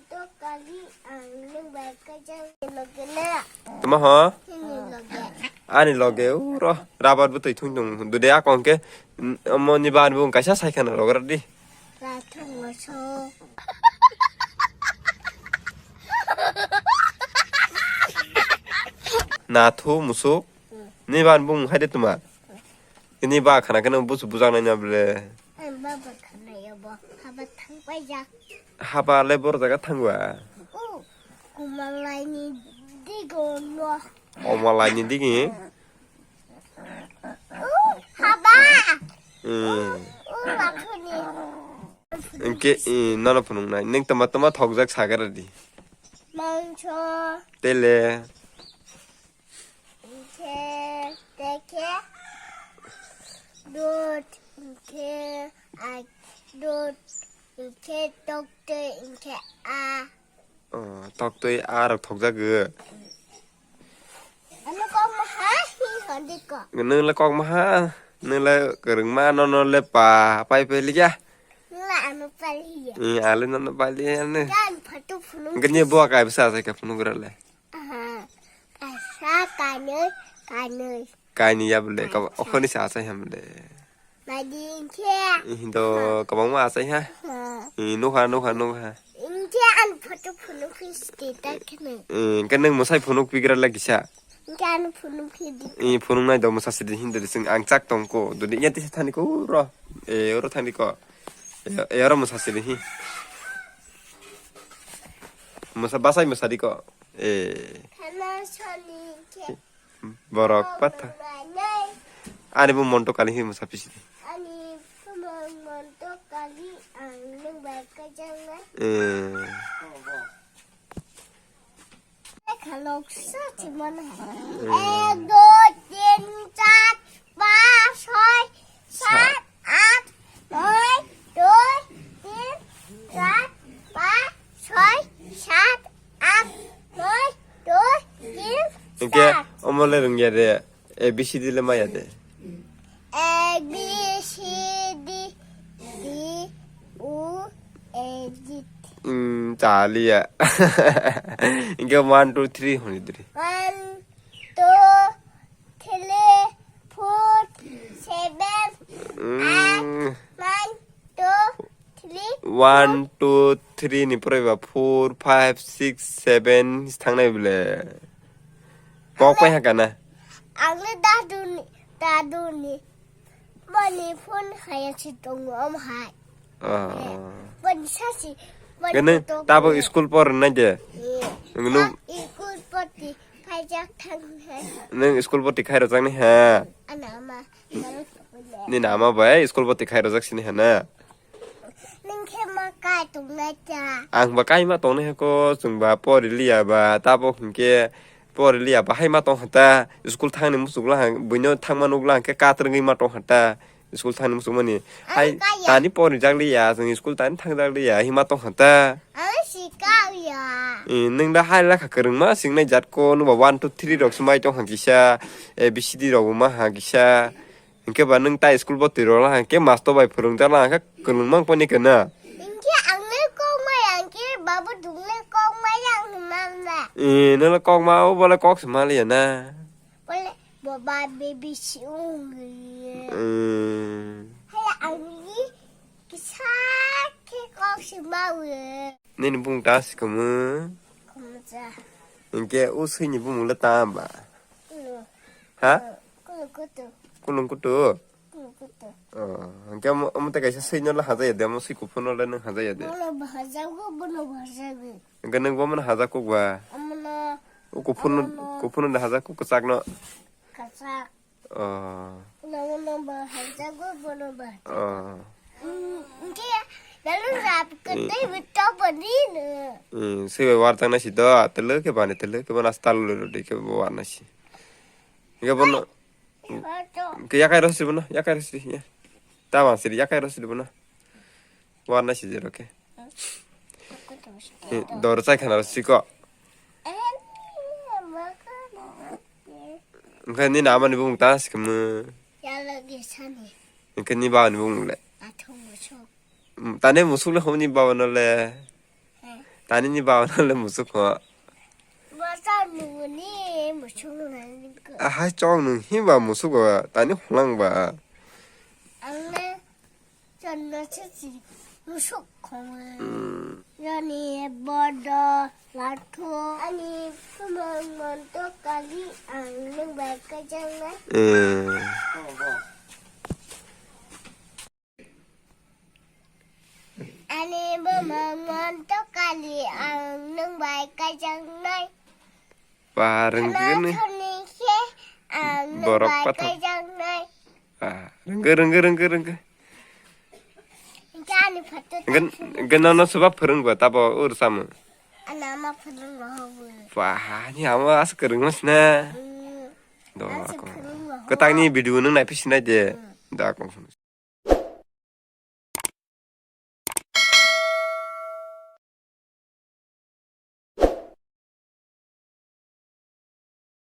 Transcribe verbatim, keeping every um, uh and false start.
Tokali ang nwng bai kajang loge na. Tama ho? Nini loge. Ani loge uro rabar bwtwi thung thung. Dude akon ke, mm, omo ni ban bung kaisa sai khana rogra di. Rathung moso. Nathu musuk. Ni ban bung hai de tuma. Ini ba khana keno busu bujang nai na ble. Ang baba khana ya bo. Haba thang pai jak. Haba le bor jaga thangwa. U, kumalai ni digo no. O malai ni digi. U, haba. Hmm. U, lakhuni. Engke, i, nono phunung nai. Neng tama tama thokjak sagara di. Mangso. Tele. Engke, teke. Dot, engke, a, dot, engke, tokte, engke, a. Oh, toktwi a rok thokjagwi. Ano kok maha hi hondi ko. Nwng le kok maha, nwng le kwrwngma, nono le pa pai pai liya. Nwng le ano pali ya. Ni ale nono pali ya ne. Kan phatu phunung. Gani bo kai bsa sai ka phunung gra le. Aha. Kaisa kanwi kanwi. Kaini ya bole, kaba, okhoni sa asai ham bole. Madi hinkhe. Ihin do kabangma asai ha. Ha. I nukha, nukha, nukha. Hinkhe an photo phunuk phi state ta khene. I, hinkhe nwng mwsai phunuk pigra lagi sa. Hinkhe an phunuk phi di. I phunuk nai do mwsa sidi hin do sing ang chak tong ko. Dodi ya tisa thani ko ro. E, oro thani ko. E, e, oro mwsa sidi hi. Mwsa basai mwsa di ko. E. Khana soni khe. Borok patha. Ani bo monto kali hi mwsa pisi. Ani bo monto kali ang nwng bai kajang na. Eh. Khalok sa chimon hai. Hmm. Ek, dui, tin, char, pas, choi, sat, at, noi, dui, tin, char, pas, choi, sat, at, noi, dui, tin, sat. Hinkhe omo le rwngya de, A B C D le maya de. A B C D E U A G. Hmm, chaliya. Hinkhe one, two, three hwnwi diri. One, two, three, four, seven, eight, nine, two, three, one, two, three ni pore ba four, five, six, seven thangnai bole. Kok pai hakana. Ang le dadu ni, dadu ni. Boni phone khaya si tongo om hai. Ah. Boni sasi. Boni gane photo tabo khaya. School por nai de. Eh. Nung school por ti khaijak thang hai. Nung school por ti khai rojak ni ha. Ana ama. Ni nama bai school por ti khai rojak sini ha na. Nung khe ma kai tongnai ta. Ang ba kai ma tongnai ha ko, chwng ba pori liya ba, tabo hinkhe pori liya ba hai ma tong hata, school thangni muchuk la hang, buino thangma nuk la hang khe katrwngwi ma tong hata, school thangni muchuk mani. Ang hai kaya. Tani pori jak liya, chwng school tani thang jak liya, hima tong hata. Ang si kaya. Eh, nung da hai lakha kwrwngma singnai jat ko, nung ba one, two, three rok swmai tong hang kisa, A B C D rok bo ma hang kisa. Hinkhe ba nwng tai school bwtwi rwla hinkhe master bai phwrwngjakla hinkhe kwlwng mang poni khe na. Hinkhe ang le kok maya hinkhe babu thung le kok maya ang hwnma na. Eh, nwng le kok ma o bole kok se maliya na. Bole boba baby si ung ye. Eh. Hai ang ni kisa khe kok se ma we. Nini bung ta si kumu. Kumja. Hinkhe o swi ni bumung le ta ba. Kulo. Ha? Kulo kutu. Kulung kutu? Kulo kutu. Oh, hinkhe omo, omo tei kaisa swi no le haja ya de, omo swi kuphur no le nwng haja ya de. Bono bo hajago, bono bo hajago. Hinkhe nwng bo mano haja kuk ba? Omono. O kuphur no, omono. Kuphur no de haja kuk kwchak no? Kwchak. Oh. Bono, bono bo hajago, bono bo hajago. Oh. Mm, hinkhe, lalu rap kwtwi bo to bo ni no. Hmm, swi bai war tang nai si do, tele khe bani, tele khe bana stal lo de khe bo war nai si. Hinkhe bono. Ke yakai rosri bono, yakai rosri ya. Tama siri yakai rosri bono. Warna si jero ke. Eh, dor chai khana rosri ko. Engkhe ni nama ni bung ta sikmu. Yalo gesani. Engkhe ni baba ni bung le. Athung musuk. Mm, tane musuk le honi baba no le. He. Tani ni bawa le musuk ho. Basa nungni musuk nani ko. Ahai chong nung himba musuk ba tani hulang ba. Ang le chonno chichi musuk khong. Hmm. Yani bodo latho ani pumang monto kali ang nung bai kajang na. Eh. Ani bumang monto kali ang nung bai kajang nai. Wah, rengke ni. Thani khe ang nung Borok bai pathak. Kajang nai. Ah, rengke, rengke, rengke, rengke. Engke ani photo. Gen, gen no no sebab phwrwng ba tabo ur samo. Ana ma phwrwng rohobo. Wah, ni amo as kwrwng mas na. Hmm. Do, as ako. Kwrwng roho. Kwtang ni video nung nai pisi nai de. Hmm. Da, ako.